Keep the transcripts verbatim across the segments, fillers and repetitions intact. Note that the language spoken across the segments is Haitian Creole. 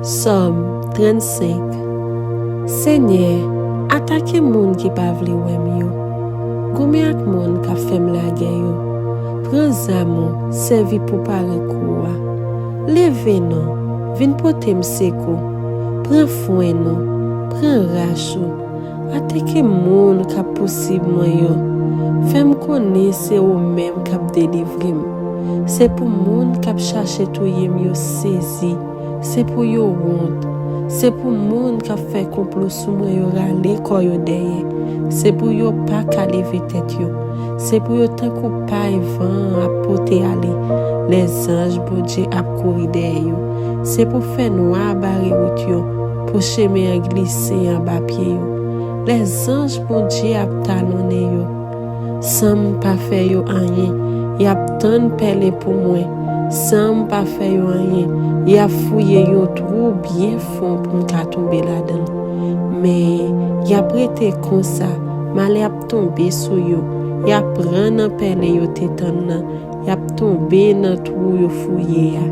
Sòm trannsenk. Senyè, atake moun ki pa vle wè m yo. Goumen ak moun k ap fè m lagè yo. Pran zam ou, sèvi pou pare kou a. Leve non, vin pote m sekou. Pran fwen non, pran rach ou. Atake moun k ap pousib mwen yo. Fè m konnen se ou menm k ap delivre m. Se pou moun k ap chache touye m yo sezi. Se pou yo wont. Se pou moun k ap fè konplo sou mwen yo rale kò yo dèyè. Se pou yo pa ka leve tèt yo. Se pou yo tankou pay van an ap pote ale. Lèzanj Bondye ap kouri dèyè yo. Se pou fènwa bare wout yo, pou chemen an glise anba pye yo. Lèzanj Bondye ap talonnen yo. San m pa fè yo anyen, y ap tann pèlen pou mwen. San m pa fè yo anyen, y ap fouye yon twou byen fon pou m ka tonbe ladan l. Men, y ap rete konsa, malè ap tonbe sou yo. Y ap pran nan pèlen yo te tann nan, y ap tonbe nan twou yo fouye a.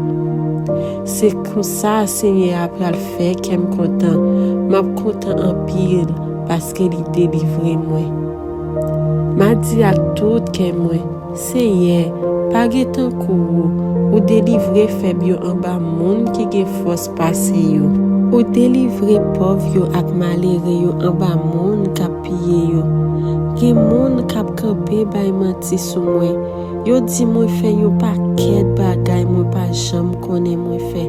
Se konsa Senyè a pral fè kè m kontan. M ap kontan anpil, paske li delivre mwen. M a di ak tout kè mwen, Senyè, pa gen tankou ou, ou delivre fèb yo anba moun ki gen fòs pase yo. Ou delivre pòv yo ak malere yo anba moun k ap piye yo. Gen moun k ap kanpe bay manti sou mwen. Yo di mwen fè yon pakèt bagay mwen pa janm konnen mwen fè.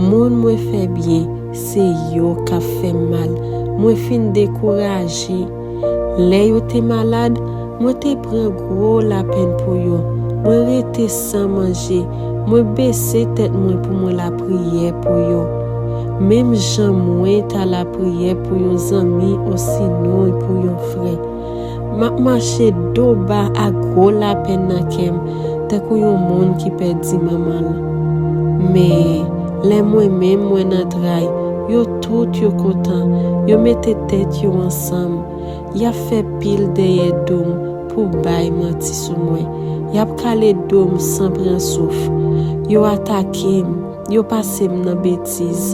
Moun mwen fè byen, se yo k ap fè m mal. Mwen fin dekouraje. Lè yo te malad, mwen te pran gwo lapenn pou yo. Mwen rete san manje. Mwen bese tèt mwen pou mwen lapriyè pou yo. Menm jan mwen ta lapriyè pou yon zanmi osinon pou yon frè. M ap mache do ba ak gwo lapenn nan kè m, tankou yon moun ki pèdi manman l. Men, lè mwen menm mwen nan tray, yo tout yo kontan, yo mete tèt yo ansanm. Y ap fè pil dèyè do m pou bay manti sou mwen. Y ap kale do m san pran souf. Yo atake m, yo pase m nan betiz.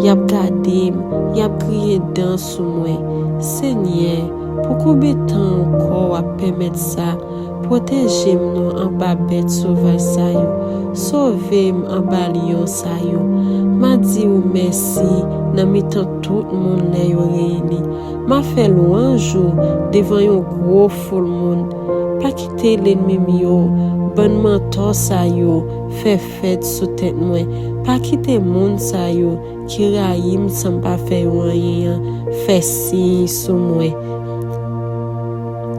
Y ap gade m, y ap griyen dan sou mwen. Senyè, pou konbyen tan ankò w ap pèmèt sa? Pwoteje m non anba bèt sovaj sa yo. Sove m anba lyon sa yo. M a di w mèsi nan mitan tout moun lè yo reyini. M a fè lwanj ou devan yon gwo foul moun. Pa kite lènmi m yo, bann mantò sa yo, fè fèt sou tèt mwen. Pa kite moun sa yo ki rayi m san m pa fè yo anyen an fè siy sou mwen.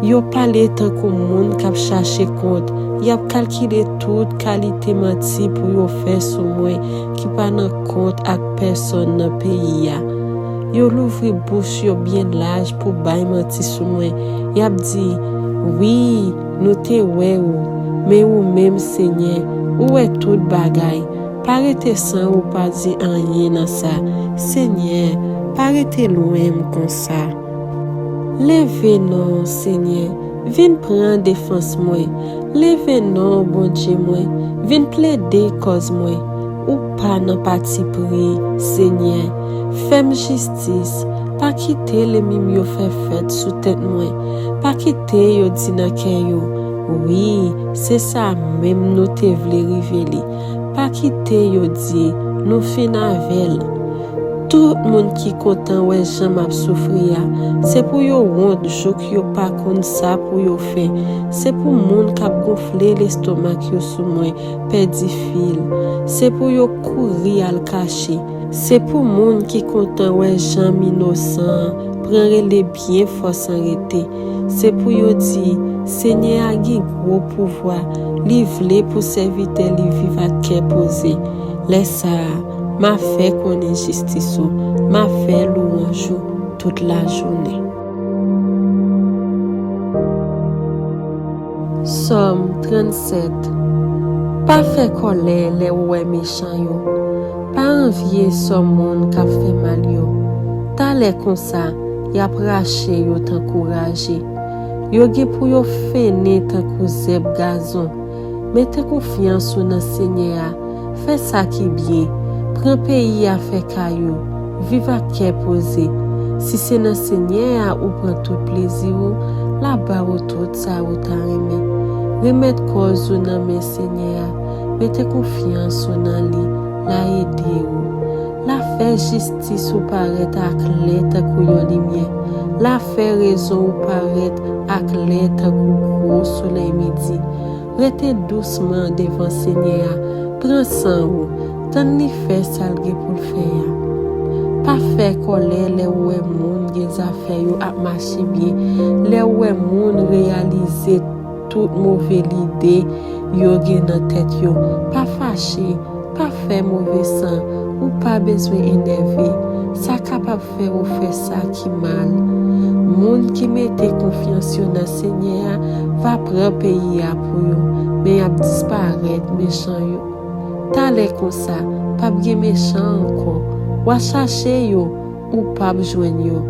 Yo pale tankou moun k ap chache kont, y ap kalkile tout kalite manti pou yo fè sou mwen ki pa nan kont ak pèsonn nan peyi a. Yo louvri bouch yo byen laj pou bay manti sou mwen. Y ap di, wi, nou te wè ou, men ou menm, Senyè, ou wè tout bagay. Pa rete san ou pa di anyen nan sa. Senyè, pa rete lwen m konsa. Leve non, Senyè, vin pran defans mwen. Leve non, Bondye mwen, vin plede kòz mwen. Ou pa nan patipri, Senyè. Fè m jistis, pa kite lènmi m yo fè fèt sou tèt mwen. Pa kite yo di nan kè yo, wi, se sa menm nou te vle rive li. Pa kite yo di, nou fin avè l. Tout moun ki kontan wè jan m ap soufri a, se pou yo wont jouk yo pa konn sa pou yo fè. Se pou moun k ap gonfle lestomak yo sou mwen pèdi fil. Se pou yo kouri al kache. Se pou moun ki kontan wè jan m inosan an pran rele byen fò san rete. Se pou yo di, Senyè a gen gwo pouvwa, li vle pou sèvitè li viv ak kè poze. Lè sa a, m a fè konnen jistis ou, m a fè lwanj ou tout lajounen. Sòm trannsèt. Pa fè kòlè lè w wè mechan yo. Pa anvye sò moun k ap fè mal yo. Talè konsa, y ap rache yo tankou raje. Yo gen pou yo fennen tankou zèb gazon. Mete konfyans ou nan Senyè a. Fè sa ki byen. Pran peyi a fè kay ou, viv ak kè poze. Si se nan Senyè a ou pran tout plezi ou, l ap ba ou tout sa ou ta renmen. Remèt kòz ou nan men Senyè a, mete konfyans ou nan li, l a ede ou. L a fè jistis ou parèt aklè tankou yon limyè. L a fè rezon ou parèt aklè tankou gwo solèy midi. Rete dousman devan Senyè a, pran san ou, tann li fè sa l gen pou l fè a. Pa fè kòlè lè w wè moun gen zafè yo ap mache byen, lè w wè moun reyalize tout move lide yo gen nan tèt yo. Pa fache, pa fè move san, ou pa bezwen enève. Sa kapab fè ou fè sa ki mal. Moun ki mete konfyans yo nan Senyè a va pran peyi a pou yo, men y ap disparèt mechan yo. Talè konsa, p ap gen mechan ankò. W a chache yo, ou p ap jwenn yo.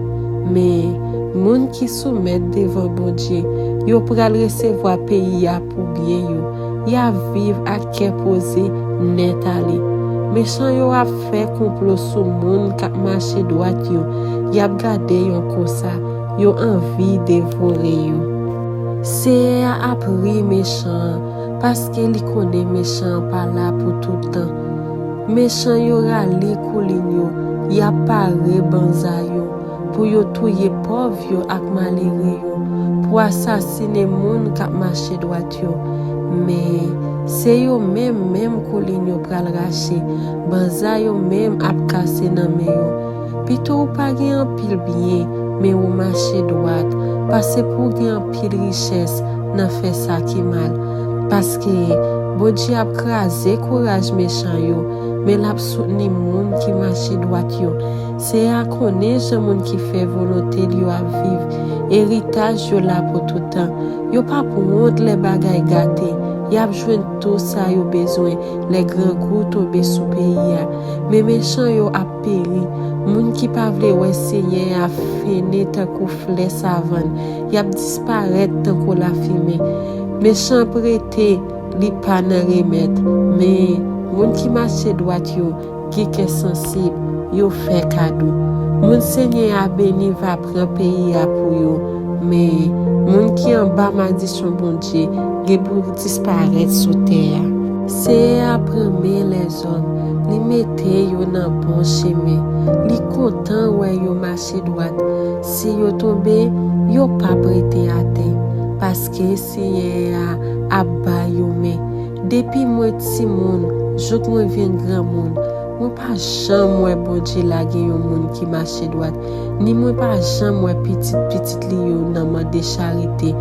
Men, moun ki soumèt devan Bondye, yo pral resevwa peyi a pou byen yo. Y a viv ak kè poze nèt ale. Mechan yo ap fè konplo sou moun k ap mache dwat yo. Y ap gade yon konsa, yo anvi devore yo. Seyè a ap ri mechan an, paske li konnen mechan an pa la pou tout tan. Mechan yo rale koulin yo, y ap pare banza yo, pou yo touye pòv yo ak malere yo, pou asasinen moun k ap mache dwat yo. Men, se yo menm menm koulin yo pral rache, banza yo menm ap kase nan men yo. Pito ou pa gen anpil byen, men ou mache dwat, pase pou w gen anpil richès nan fè sa ki mal. Paske Bondye ap kraze kouraj mechan yo, men l ap soutni moun ki mache dwat yo. Seyè a konnen jan moun ki fè volonte l yo ap viv. Eritaj yo la pou tout tan. Yo p ap wont lè bagay gate. Y ap jwenn tou sa yo bezwen lè grangou tonbe sou peyi a. Men mechan yo ap peri. Moun ki pa vle wè Senyè a fennen tankou flè savann. Y ap disparèt tankou lafimen. Mechan prete, li pa nan remèd. Men, moun ki mache dwat yo gen kè sansib, yo fè kado. Moun Senyè a beni va pran peyi a pou yo, men moun ki anba maldisyon Bondye gen pou disparèt sou tè a. Seyè a pran men lèzòm, li mete yo nan bon chemen. Li kontan wè yo mache dwat. Si yo tonbe, yo p ap rete atè, paske Senyè a ap ba yo men. Depi mwen timoun, jouk mwen vin granmoun, mwen pa janm wè Bondye lage yon moun ki mache dwat, ni mwen pa janm wè pitit pitit li yo nan mande charite.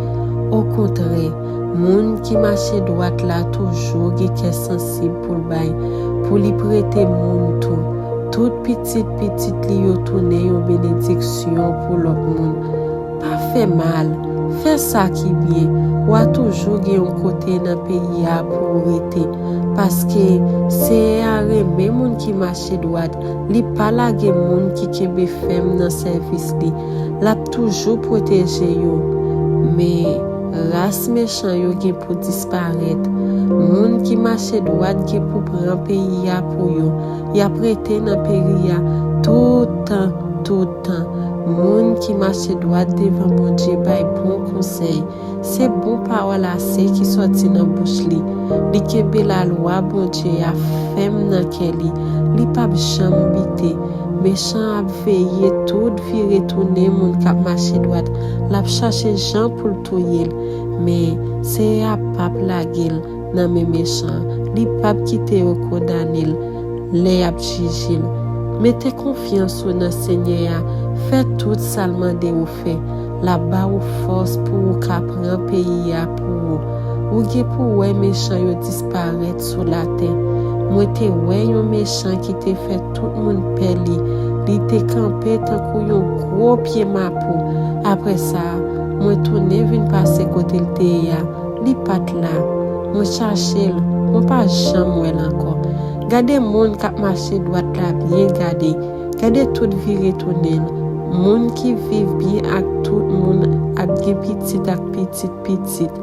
Okontrè, moun ki mache dwat la toujou gen kè sansib pou l bay, pou li prete moun tou. Tout pitit pitit li yo tounen yon benediksyon pou lòt moun. Pa fè mal, fè sa ki byen. W a toujou gen yon kote nan peyi a pou w rete. Paske Seyè a renmen moun ki mache dwat, li pa lage moun ki kenbe fèm nan sèvis li. L ap toujou pwoteje yo. Men, ras mechan yo gen pou disparèt. Moun ki mache dwat gen pou pran peyi a pou yo. Y ap rete nan peyi a tout tan, tout tan. Moun ki mache dwat devan Bondye bay bon konsèy. Se bon pawòl ase ki sòti nan bouch li. Li kenbe lalwa Bondye a fèm nan kè li. Li p ap janm bite. Mechan ap veye tout vire tounen moun k ap mache dwat. L ap chache jan pou l touye l. Men, Seyè a p ap lage l nan men mechan. Li p ap kite yo kondane l lè y ap jije l. Mete konfyans ou nan Senyè a. Fè tout sa l mande ou fè. L ap ba ou fòs pou ou ka pran peyi a pou ou. Ou gen pou wè mechan yo disparèt sou latè. Mwen te wè yon mechan ki te fè tout moun pè li. Li te kanpe tankou yon gwo pye mapou. Apre sa, mwen tounen vin pase kote l te ye a. Li pa t la. Mwen chache l, mwen pa janm wè l ankò. Gade moun k ap mache dwat la byen gade. Gade tout vire tounen l. Moun ki viv byen ak tout moun ap gen pitit ak pitit pitit.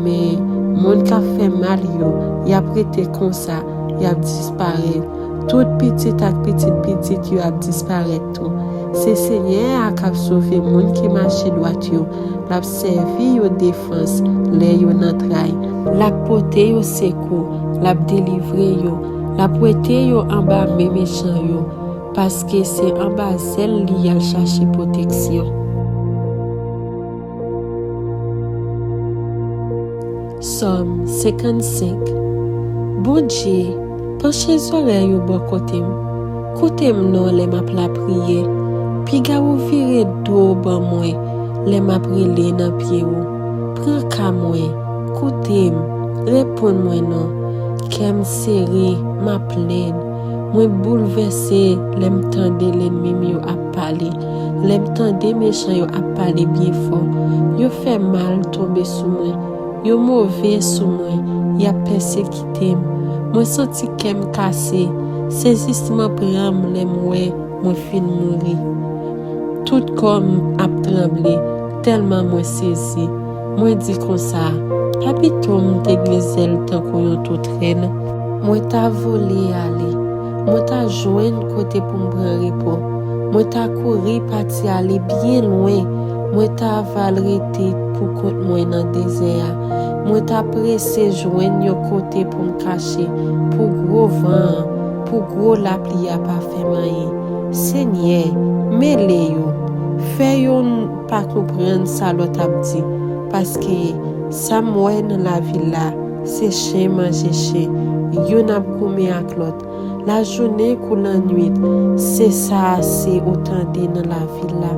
Men, moun k ap fè mal yo, y ap rete konsa, y ap disparèt. Tout pitit ak pitit pitit yo ap disparèt tou. Se Senyè a k ap sove moun ki mache dwat yo. L ap sèvi yo defans lè yo nan tray. L ap pote yo sekou. L ap delivre yo. L ap wete yo anba men mechan yo, paske se anba zèl li y al chache pwoteksyon. Sòm senkannsenk. Bondye, panche zòrèy ou bò kote m. Koute m non lè m ap lapriyè. Piga ou vire do w ban mwen lè m ap rele nan pye w. Pran ka mwen, koute m, reponn mwen non. Kè m sere, m ap plèn. Mwen boulvèse lè m tande lènmi m yo ap pale, lè m tande mechan yo ap pale byen fò. Yo fè mal tonbe sou mwen, yo move sou mwen, y ap pèsekite m. Mwen santi kè m kase, sezisman pran m lè m wè mwen fin mouri. Tout kò m ap tranble, tèlman mwen sezi. Mwen di konsa, pa pito m te gen zèl tankou yon toutrenn. Mwen ta vole ale, mwen ta jwenn kote pou m pran repo. Mwen ta kouri pati ale byen lwen, mwen ta va al rete pou kont mwen nan dezè a. Mwen ta prese jwenn yon kote pou m kache, pou gwo van an, pou gwo lapli a pa fè m anyen. Senyè, mele yo, fè youn pa konprann sa lòt ap di, paske sa m wè nan lavil la, se chen manje chen, youn ap goumen ak lòt. Lajounen kou lannwit, se sa se ou tande nan lavil la.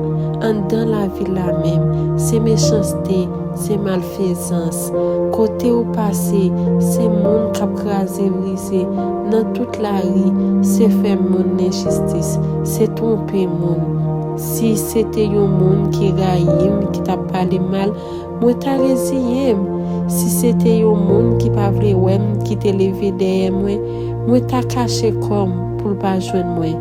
Anndan lavil la menm, se mechanste, se malfezans. Kote ou pase, se moun k ap kraze brize. Nan tout lari, se fè moun lenjistis, se twonpe moun. Si se te yon moun ki rayi m ki t ap pale m mal, mwen ta reziye m. Si se te yon moun ki pa vle wè m ki te leve dèyè mwen, mwen ta kache kò m pou l pa jwenn mwen.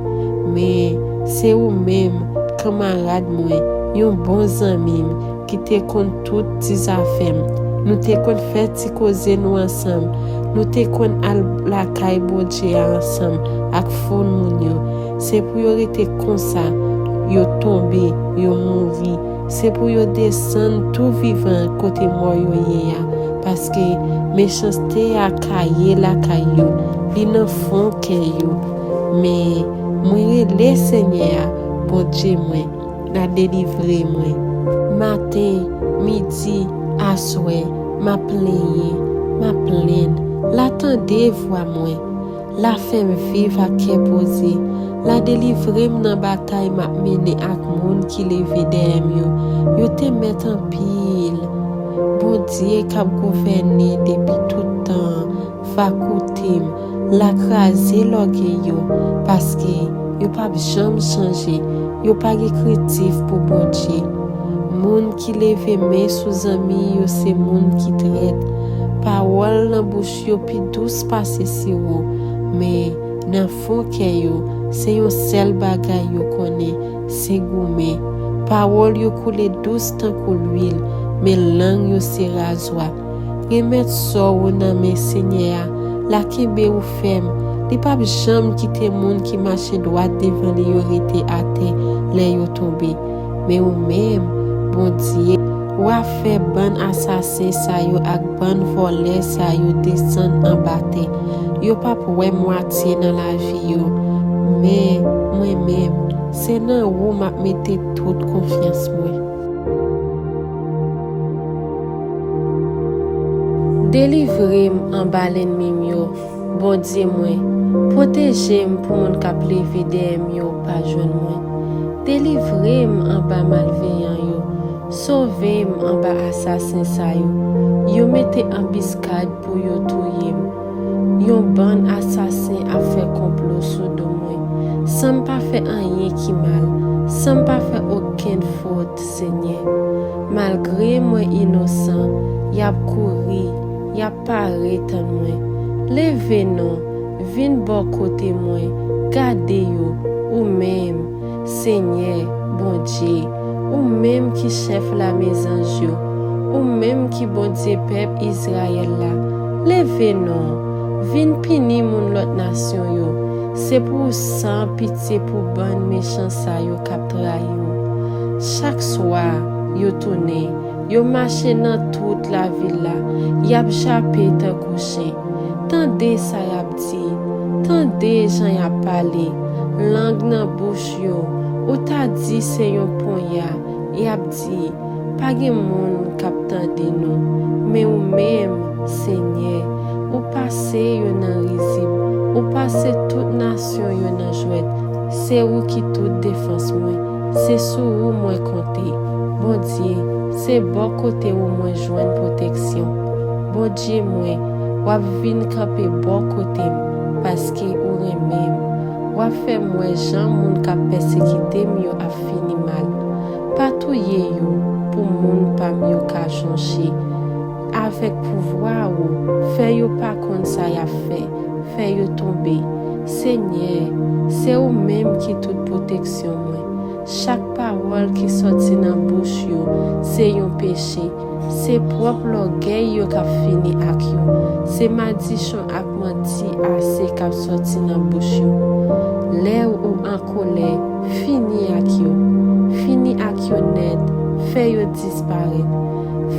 Men, se ou menm, kanmarad mwen, yon bon zanmi m, ki te konn tout ti zafè m. Nou te konn fè ti koze nou ansanm. Nou te konn al lakay Bondye a ansanm ak foul moun yo. Se pou yo rete konsa, yo tonbe, yo mouri. Se pou yo desann tou vivan kote mò yo ye a, paske mechanste a kaye lakay yo, li nan fon kè yo. Men, mwen rele Senyè a, Bondye mwen, l a delivre mwen. Maten, midi, aswè, m ap plenyen, m ap plenn, l a tande vwa mwen. L a fè m viv ak kè poze. L a delivre m nan batay m ap mennen ak moun ki leve dèyè m yo. Yo te mèt anpil. Bondye k ap gouvène depi tout tan an va koute m. L a kraze lògèy yo, paske yo p ap janm chanje. Yo pa gen krentif pou Bondye. Moun ki leve men sou zanmi yo se moun ki trèt. Pawòl nan bouch yo pi dous pase siwo, men nan fon kè yo, se yon sèl bagay yo konnen, se goumen. Pawòl yo koule dous tankou lwil, men lang yo se razwa. Remèt sò w nan men Senyè a, l a kenbe w fèm. Li p ap janm kite moun ki mache dwat devan li yo rete atè lè yo tonbe. Men ou menm, Bondye, w a fè bann asasen sa yo ak bann vòlè sa yo desann anba tè. Yo p ap wè mwatye nan lavi yo. Men, mwen menm, se nan ou m ap mete tout konfyans mwen. Delivre m anba lènmi m yo, Bondye mwen, pwoteje m pou moun k ap leve dèyè m yo pa jwenn mwen. Delivre m anba malveyan yo, sove m anba asasen sa yo. Yo mete anbiskad pou yo touye m. Yon bann asasen ap fè konplo sou do mwen, san m pa fè anyen ki mal, san m pa fè okenn fòt, Senyè. Malgre mwen inosan, y ap kouri, y ap pare tann mwen. Leve non, vin bò kote mwen, gade yo, ou menm, Senyè, Bondye, ou menm ki chèf lame zanj yo, ou menm ki Bondye pèp Izrayèl la, leve non, vin pini moun lòt nasyon yo, Se pou w san pitye pou bann mechan sa yo k ap trayi w. Chak swa, yo tounen, yo mache nan tout lavil la, y ap jape tankou chen. Tande sa y ap di, tande jan y ap pale, lang nan bouch yo, ou ta di se yon ponya, y ap di, pa gen moun k ap tande nou. Men ou menm, Senyè, ou pase yo nan rizib, ou pase tout nasyon yo nan jwèt. Se ou ki tout defans mwen, se sou ou mwen konte. Bondye, se bò kote ou mwen jwenn pwoteksyon. Bondye mwen, w ap vin kanpe bò kote m, paske ou renmen m. W ap fè m wè jan moun k ap pèsekite m yo ap fini mal. Pa touye yo pou moun pa m yo ka chonje. Avèk pouvwa ou, fè yo pa konn sa y ap fè, fè yo tonbe. Senyè, se ou menm ki tout pwoteksyon mwen. Chak pawòl ki sòti nan bouch yo se yon peche. Se pwòp lògèy yo k ap fini ak yo. Se madichon ak manti ase k ap sòti nan bouch yo. Lè ou an kolè, fini ak yo. Fini ak yo nèt. Fè yo disparèt.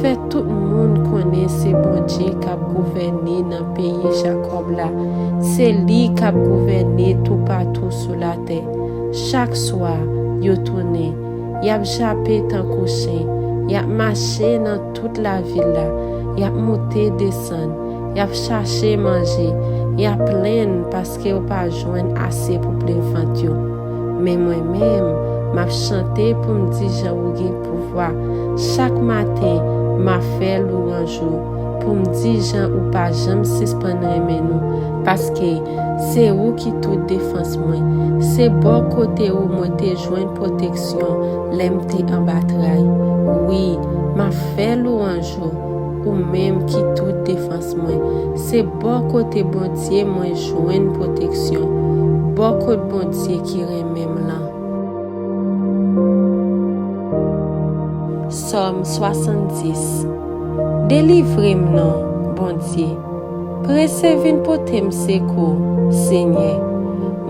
Fè tout moun konnen se Bondye k ap gouvène nan peyi Jakòb la. Se li k ap gouvène toupatou sou latè. Chak swa, yo tounen. Y ap jape tankou chen. Y ap mache nan tout lavil la. Y ap moute desann. Y ap chache manje. Y ap plenn paske yo pa jwenn ase pou plen vant yo. Men mwen menm, m ap chante pou m di jan ou gen pouvwa. Chak maten, m ap fè lwanj ou pou m di jan ou pa janm sispann renmen nou. Paske se ou ki tout defans mwen. Se bò kote ou mwen te jwenn pwoteksyon lè m te anba tray. Wi, m ap fè lwanj ou, ou menm ki tout defans mwen. Se bò kote Bondye mwen jwenn pwoteksyon, bò kot Bondye ki renmen m lan. Sòm swasanndis. Delivre m non, Bondye. Prese vin pote m sekou, Senyè.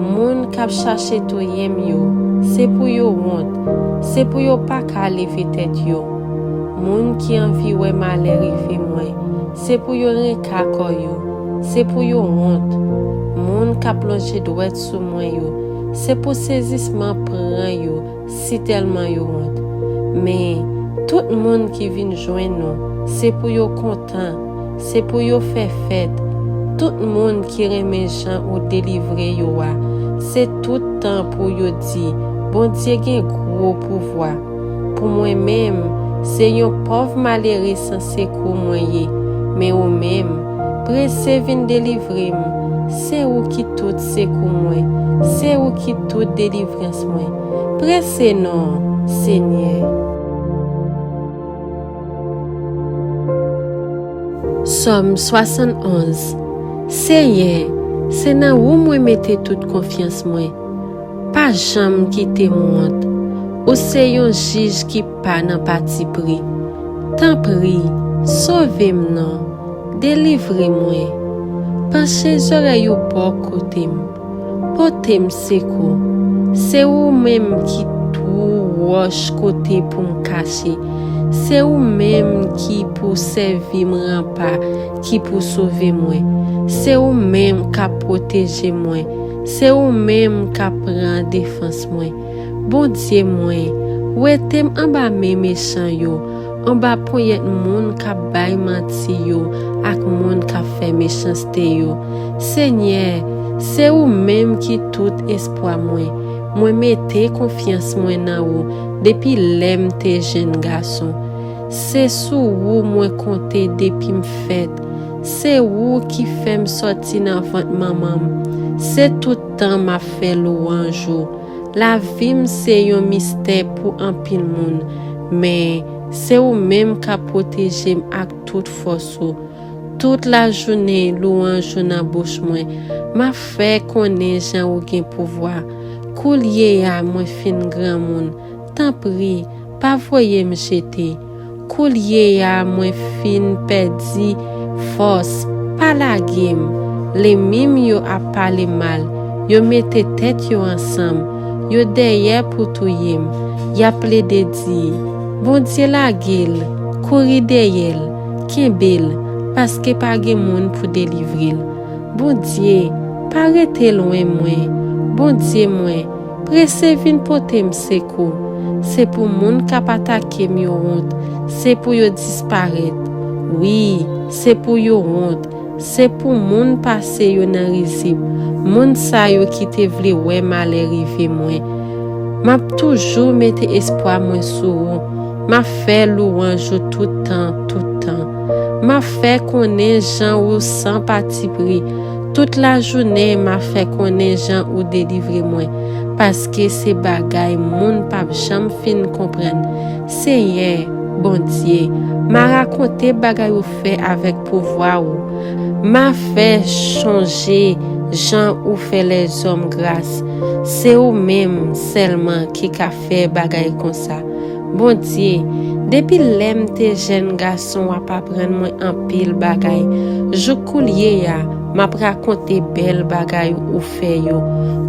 Moun k ap chache touye m yo, se pou yo wont, se pou yo pa ka leve tèt yo. Moun ki anvi wè malè rive mwen, se pou yo renka kò yo, se pou yo wont. Moun k ap lonje dwèt sou mwen yo, se pou sezisman pran yo, sitèlman yo wont. Men, tout moun ki vin jwenn ou, se pou yo kontan, se pou yo fè fèt. Tout moun ki renmen jan ou delivre yo a, se tout tan pou yo di, Bondye gen gwo pouvwa. Pou mwen menm, se yon pòv malere san sekou mwen ye, men ou menm, prese vin delivre m. Se ou ki tout sekou mwen, se ou ki tout delivrans mwen. Prese non, Senyè. Sòm swasannonz. Senyè, se nan ou mwen mete tout konfyans mwen. Pa janm kite m wont. Ou se yon jij ki pa nan patipri. Tanpri, sove m non. Delivre mwen. Panche zòrèy ou bò kote m. Pote m sekou. Se ou menm ki twou wòch kote pou m kache. Se ou menm ki pou sèvi m ranpa, ki pou sove mwen. Se ou menm k ap pwoteje mwen. Se ou menm k ap pran defans mwen. Bondye mwen, wete m anba men mechan yo, anba ponyèt moun k ap bay manti yo ak moun k ap fè mechanste yo. Senyè, se ou menm ki tout espwa mwen. Mwen mete konfyans mwen nan ou depi lè m te jenn gason. Se sou ou mwen konte depi m fèt. Se ou ki fè m sòti nan vant manman m. Se tout tan m ap fè lwanj ou. Lavi m se yon mistè pou anpil moun, men se ou menm k ap pwoteje m ak tout fòs ou. Tout lajounen, lwanj ou nan bouch mwen. M ap fè konnen jan ou gen pouvwa. Koulye a, mwen fin granmoun. Tanpri, pa voye m jete. Koulye a, mwen fin pèdi fòs. Pa lage m. Lènmi m yo ap pale mal. Yo mete tèt yo ansanm, yo dèyè pou touye m. Y ap plede di, Bondye lage l, kouri dèyè l, kenbe l, paske pa gen moun pou delivre l. Bondye, pa rete lwen mwen. Bondye mwen, prese vin pote m sekou. Se pou moun k ap atake m yo wont. Se pou yo disparèt. Wi, se pou yo wont. Se pou moun pase yo nan rizib. Moun sa yo ki te vle wè malè rive mwen. M ap toujou mete espwa mwen sou ou. M ap fè lwanj ou tout tan, tout tan. M ap fè konnen jan ou san patipri. Tout lajounen, m ap fè konnen jan ou delivre mwen, paske se bagay moun p ap janm fin konprann. Senyè, Bondye, m a rakonte bagay ou fè avèk pouvwa ou. M a fè chonje jan ou fè lèzòm gras. Se ou menm sèlman ki ka fè bagay konsa. Bondye, depi lè m te jèn gason, w ap aprann mwen anpil bagay. Jouk koulye a, m ap rakonte bèl bagay ou fè yo.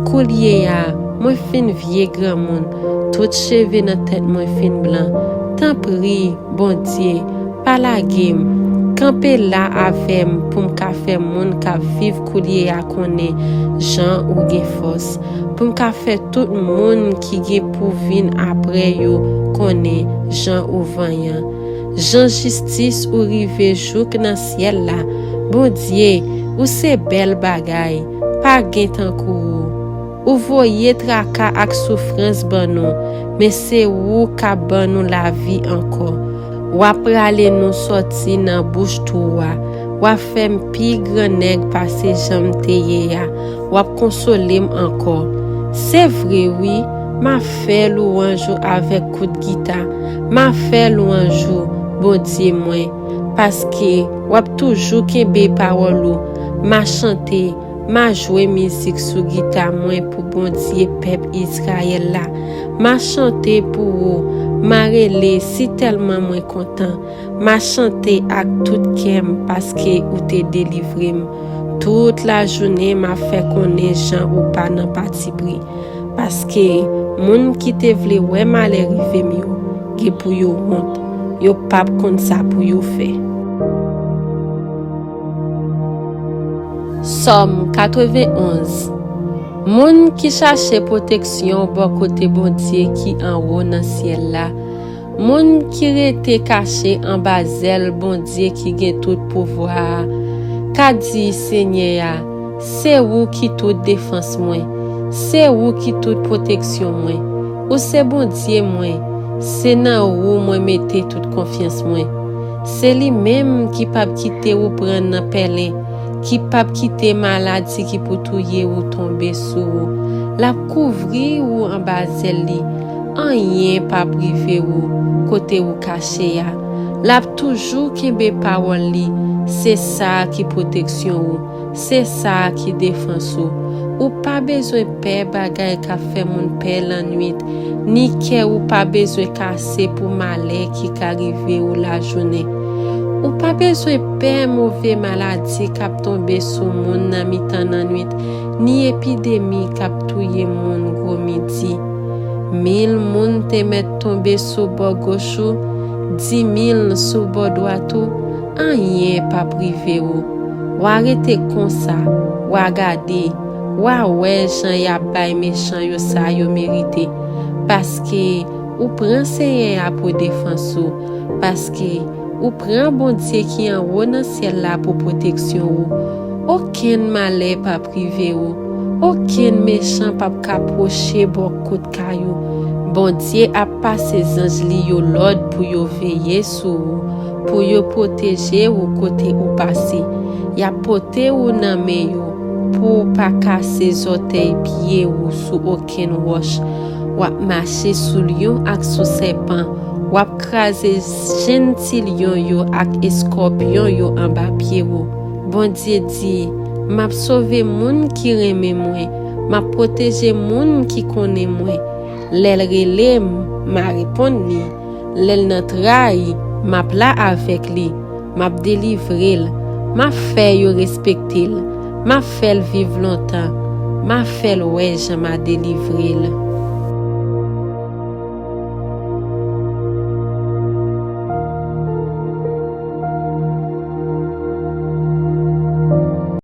Koulye a, mwen fin vye granmoun, tout cheve nan tèt mwen fin blan. Tanpri, Bondye, pa lage m. Kanpe la avè m pou m ka fè moun k ap viv koulye a konnen jan ou gen fòs, pou m ka fè tout moun ki gen pou vin apre yo konnen jan ou vanyan, jan jistis ou rive jouk nan syèl la. Bondye, ou se bèl bagay, pa gen tankou ou. Ou voye traka ak soufrans ban nou, men se ou k ap ban nou lavi ankò. W ap rale nou sòti nan bouch twou a. W ap fè m pi gran nèg pase jan m te ye a. W ap konsole m ankò. Se vre wi, m ap fè lwanj ou avèk kout gita. M ap fè lwanj ou, Bondye mwen, paske w ap toujou kenbe pawòl ou. M a chante, m a jwe mizik sou gita mwen pou Bondye pèp Izrayèl la. M a chante pou ou, m a rele sitèlman mwen kontan. M a chante ak tout kè m paske ou te delivre m. Tout lajounen m ap fè konnen jan ou pa nan patipri. Paske moun ki te vle wè malè rive m yo, gen pou yo wont. Yo p ap konn sa pou yo fè. Sòm katrevenn onz. Moun ki chache pwoteksyon bò kote Bondye ki anwo nan syèl la, moun ki rete kache anba zèl Bondye ki gen tout pouvwa a, ka di Senyè a, se ou ki tout defans mwen, se ou ki tout pwoteksyon mwen, ou se Bondye mwen, se nan ou mwen mete tout konfyans mwen. Se li menm ki p ap kite ou pran nan pèlen, ki p ap kite maladi ki pou touye ou tonbe sou ou. L ap kouvri ou anba zèl li. Anyen p ap rive ou kote ou kache a. L ap toujou kenbe pawòl li. Se sa ki pwoteksyon ou. Se sa ki defans ou. Ou pa bezwen pè bagay k ap fè moun pè lannwit, ni kè ou pa bezwen kase pou malè ki ka rive ou lajounen. Ou pa bezwen pè move maladi k ap tonbe sou moun nan mitan lannwit, ni epidemi k ap touye moun gwo midi. Mil moun te mèt tonbe sou bò goch ou, dimil sou bò dwat ou, anyen p ap rive ou. W a rete konsa, w a gade, w a wè jan y ap bay mechan yo sa yo merite. Paske ou pran Senyè a pou defans ou, paske ou pran Bondye ki anwo nan syèl la pou pwoteksyon ou. Okenn malè p ap rive ou. Okenn mechan p ap ka pwoche bò kot kay ou. Bondye ap pase zanj li yo lòd pou yo veye sou ou, pou yo pwoteje ou kote ou pase. Y ap pote ou nan men yo, pou ou pa kase zòtèy pye ou sou okenn wòch. W ap mache sou lyon ak sou sèpan. W ap kraze jenn ti lyon yo ak eskòpyon yo anba pye ou. Bondye di, m ap sove moun ki renmen mwen, m ap pwoteje moun ki konnen mwen. Lè l rele m, m a reponn li. Lè l nan tray, m ap la avèk li. M ap delivre l. M ap fè yo respekte l. M ap fè l viv lontan. M a fè l wè jan m a delivre l.